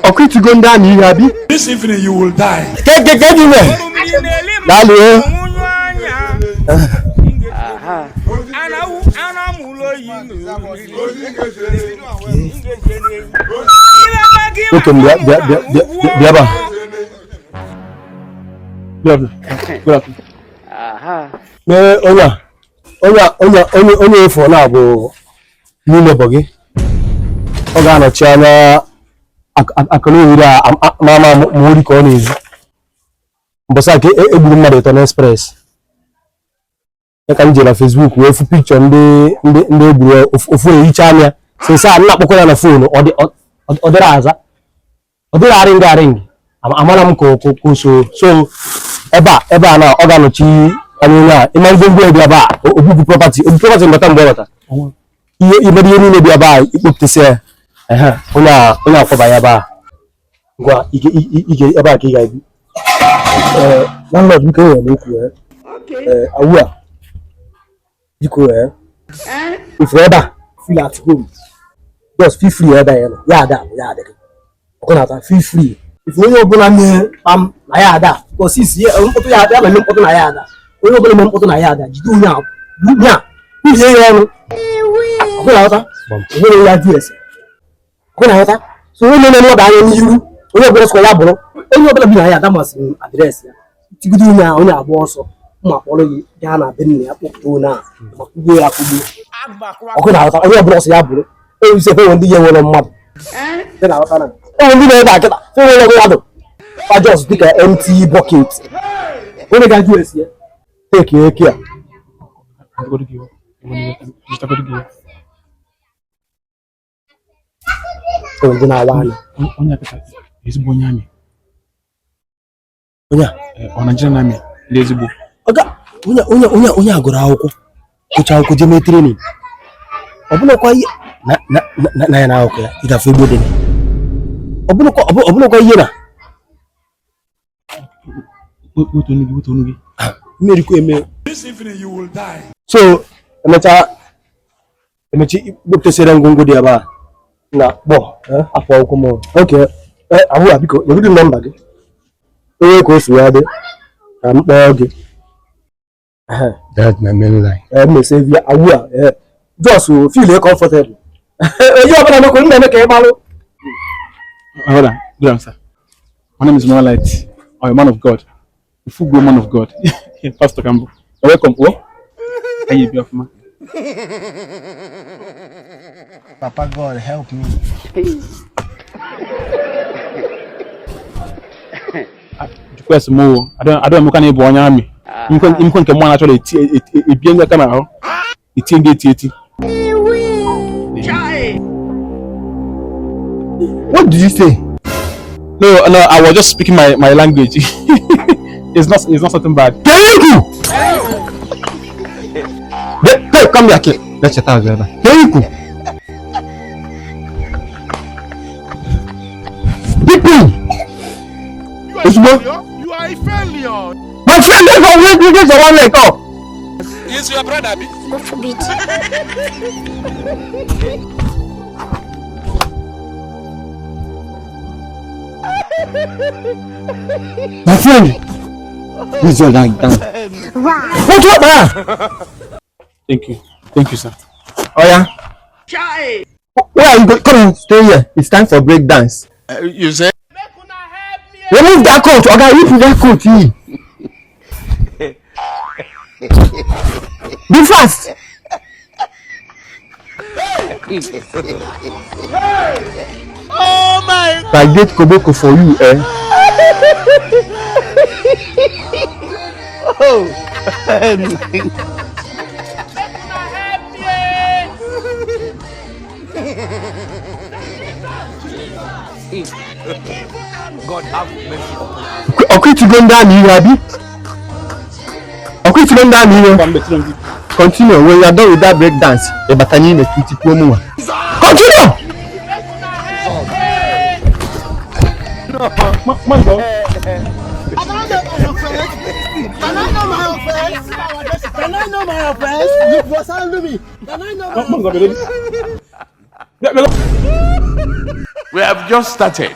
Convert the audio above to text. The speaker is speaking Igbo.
Ọkụ itigo ndị amị ihe abi. This evening you will die. Ke ke dị ime. Daalụ o. Nwoke m, bịa bịa bịa bịa bịa ebe a. Good afternoon. Good afternoon. Mee onye a, onye a, onye a, onye onye efu na bụ n'ime bụ gị. Ọ ga-anọchi anya akụnaohere a ma ama ma ori ka ọ na-ezu. Mbọsị a ka egburu mmadụ ịtọ n'express. Ya ka m jere na Facebook wee fụ pikchọ ndị egburu, ofu ehicha anya since a nna akpọkọ ya na foonu, ọ dịrị aza, ọ dịrị arịngị arịngị. Amara m ka so so ebe a na ọ ga-anọchi anya onye a. Ịma ngwongwo ya dị ebe a, obubu property, obu property mbata mgbe ọ bata ihe imere ihe niile dị ebe a ikpopụtasị ya. Ehe, onye akwaba ya ebe a. Ngwa, ike ike ebe a ka ị ga-ebi. Ee, landlord, biko, enwere m okwu. Ee, awu a, biko, ee, ifuru ebe a, feel at home, just feel free. Ebe a ya nọ ya ada bụ ya adịghị ọkụ na-ata. Feel free. Ife onye ọbụla na-ekpa m na ya ada osisi mkpọtụ ya ya na-eme mkpọtụ na ya ada, onye ọbụla eme mkpọtụ na ya ada, jide onye a ya kwuhie ya ọnụ. Ọkụ na-aghọta onwere ya dị ese. Ọkụ na-aghọta so onye na-eme ọba anya n'iru, onye ọbụla sịkwa ya bụrụ onye ọbụla bi na ya ada masịrị m address ya, tigide onye a, onye agba ọsọ mma kpọrọ gị gaa na be nna ya, kpọpụta onye a ma kụgbuo ya akụgbuo. Ọkụ na-aghọta onye ọbụla ọsọ ya bụrụ onye isi efe ndị ya nwere mmadụ. Ị na-aghọta na enwere ndị na-ebe akịta enwere mmadụ fa just dịka empty bucket. Onye ga-ajụ esi ya take eke a. Enwere ndị na-awa anya. Onye akịta ezigbo onye amị. Onye a? Ọ Nigerian Army ndị ezigbo. Ọga, onye a gụrụ akwụkwọ, gụchaa akwụkwọ, jee mee training. Ọ bụlụkwa ihe na ya na akwụkwọ ya ị gafe egbo dị na ọ bụlụkwa ihe na Wetu onu gị, wetu onu gị. Mmeri kwa eme. This evening you will die. So emechaa emechi ikpopụtasịrị ngwongwo dị ebe a na kpọ afọ akwụkwọ m. Oke ahụ a, biko, nyegodi m nọmba gị, onye ka o si wee dị ka m kpọọ gị. Ehe. That's my main line. Ee, m na-ese via awu a. Ee, just feel comfortable. Onye ọbụla nọkọ m na-eme ka ị gbalụ. My brother, good afternoon, sir. My name is Light. I'm a man of God. A full grown man of God. Pastor Kambo. You're welcome. Oh, can you be off, man? Papa God, help me. Request more. I don't know ịbụ onye amị. Imekwe nke mmụọ na-achọrọ eti ebie ndị aka n'ahụ. Etie ndị eti eti. What did you say? No, I was just speaking my language. It's not something bad. Keiku! Hey, come here, kid. Let's chat out together. Keiku! People! Ozugbo! You are a failure. My friend, let's go! Wait, wait, wait, one leg up! Is your brother? God forbid. My friend! Raise your leg down. What what man? Thank you. Thank you, sir. Oh yeah. Where are you going? Come on, stay here. It's time for break dance. You say? Remove that coat. Oga, remove that coat. Here. Be fast. Oh my! If I get koboko for you, eh? God have mercy upon us. Ọkụ itigo ndị amị ihe abi? Ọkụ itigo ndị amị ihe? Continue. When you are done with that break dance, ị bata n'ime ka itikwuo mụnwa. Continue! Man, go. Can I know my offense? Can I know my offense? I know my offense? You must handle me. Can I know my Bịa, bịa. We have just started.